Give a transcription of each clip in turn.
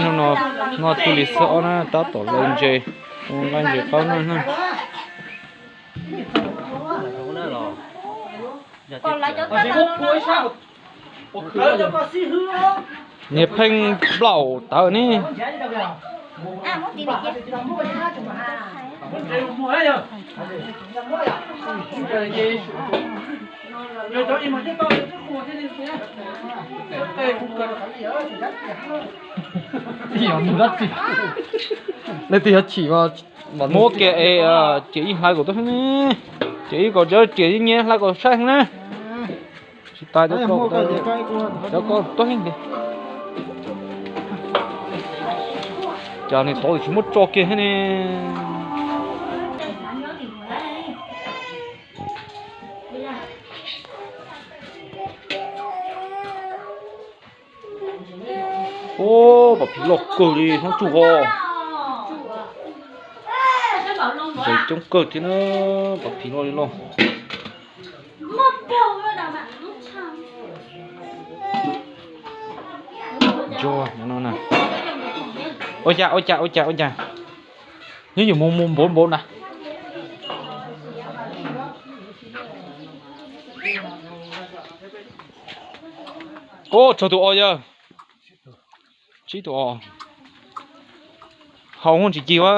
Hnub no noj txuj li xwb ob na, tab tom lawv ntses, ua nqaij ntses qaub na. Niag pheej nplaum tawv ne. Leej twg yuav chim mas muab kiag es, ces ib hlais kom tuaj ne. Ces ib kom cov riam nyias hlais kom saib heev na. Tsis tas cov ko, cov ko tuaj heev tiag. Cas nws tod tsis muab tso kiag thiab ne. Ub, pom phim loj kawg li hnub tsuj ko. Ntses coob kawg thiab na, pom phim loj li loj. Ntsuag no na. Ua cas, ua cas, ua cas, ua cas. Nyob yuav mus mus npaum npaum na. Ub, tsawg tus os yawg? Tsib tus os. Hau muaj tsis ci ua.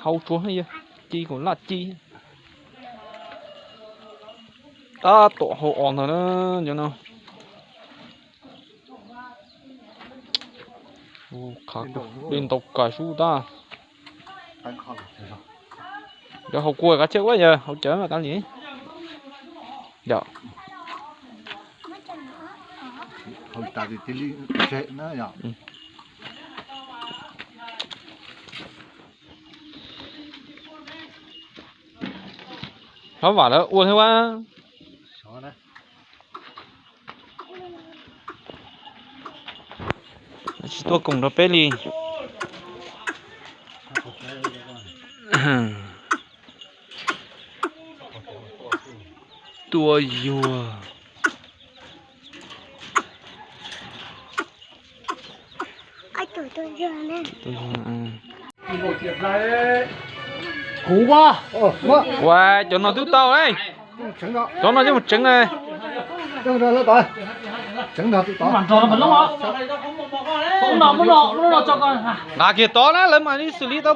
Hau tsuav yawg, ci kom laj ci. Tab tom hau os ntag na, cov no. Qhav dej ntau kawg sub tab. Cov hau kua kav tsij ua yawg, hau cawv mas kav liam. Yog. Hlob Vam lawv ua thiab ua. Tsis tuaj koom rau peb li. Tua yuag. Kuv, ua, cov no twb tau, cov no coj mus tseev. Nqa kiag tod na, lawv mam li xws li tau.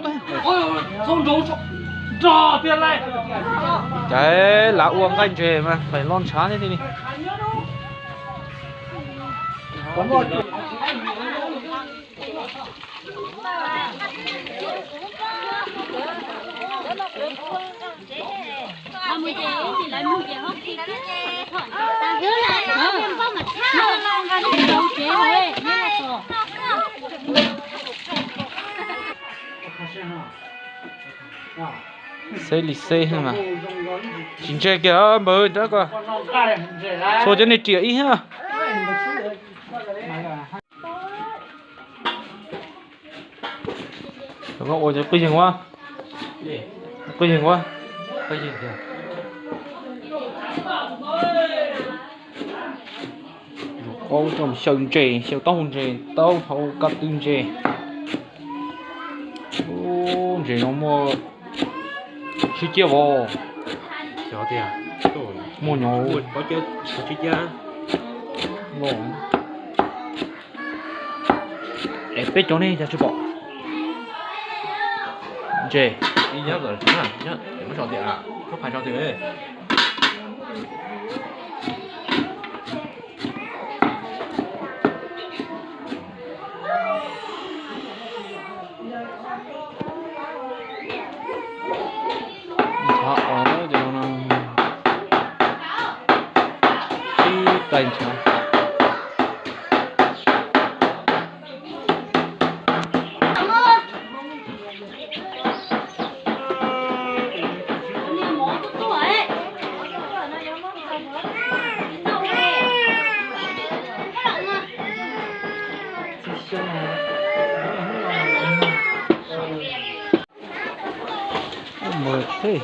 Ces lav ua nqaij ntses mas pem loj ntshav thiab li. Xeb li xeb mas tsis ntse kiag npawg, txhua cov niag riam ib thiab. Koj ua cov qwj yeeg ua, qwj yeeg ua. Qaub coj xyaw ntses, xyaw taub hau ntses, taub hau ka tw ntses. Ub, ntses no muaj sib ciab vos. Muaj nyob sib ciab. Es peb cov ne cas tsis pom ntses. Ntshav os na, cov no sib tais ntshav. Mus thiab.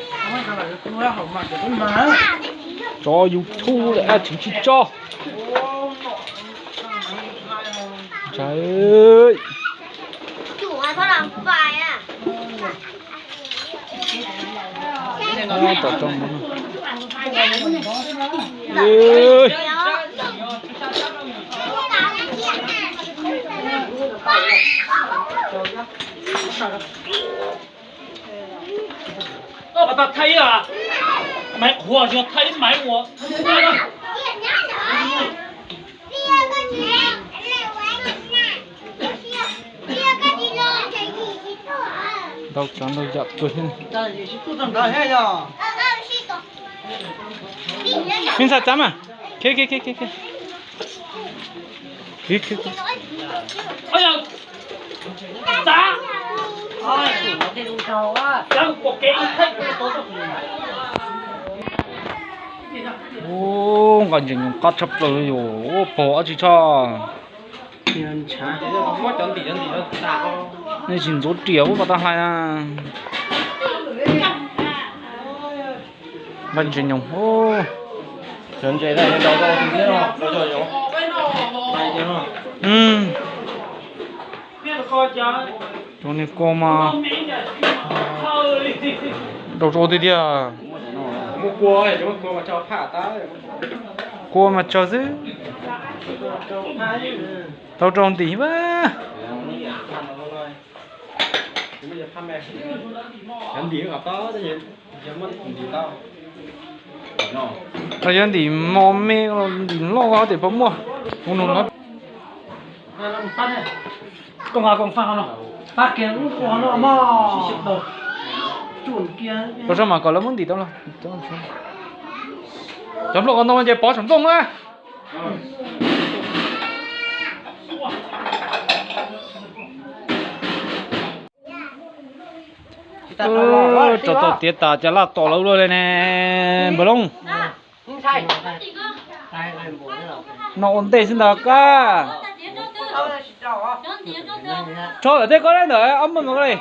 Tso YouTube lawm ab tseem tsis tso. Ntshai. Tom tso. Koj pas tau thaij ib a, maiv qhuav yog thaij ib maiv ua. Ntau tsav ntau yam kawg. Me ntxhais txav mas. Ub, nqa ntses nyoos qab tshaj plaws li yom, ua pog dab tsi tshaj. Nej tsis ntxuav riam ub pas tau hlais na. Nqa ntses nyoos. Rau niag ko mas rau rau tiag tiag. Kua mas tsawg xwb. Tau rau ntim mas. Los yog ntim mos me, ntim loj ko tias puas muaj. Mus nug lawv. Koj nqa koom faj no, pab kiag lub ua no mog. Rau sab mas kom lawv muab ntim tau los. Cov nplooj qos ntoo ces pov saum nplooj na. Tso tau tiav tas cas laj tom lawv ua luaj li ne, npawg Loob. Noj ua ntej xwb ntag kab. Tso lawm tej koj ntawm ob muaj mas koj li.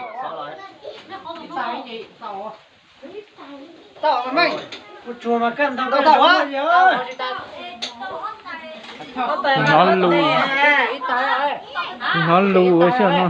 Hnov lus, hnov lus xwb no.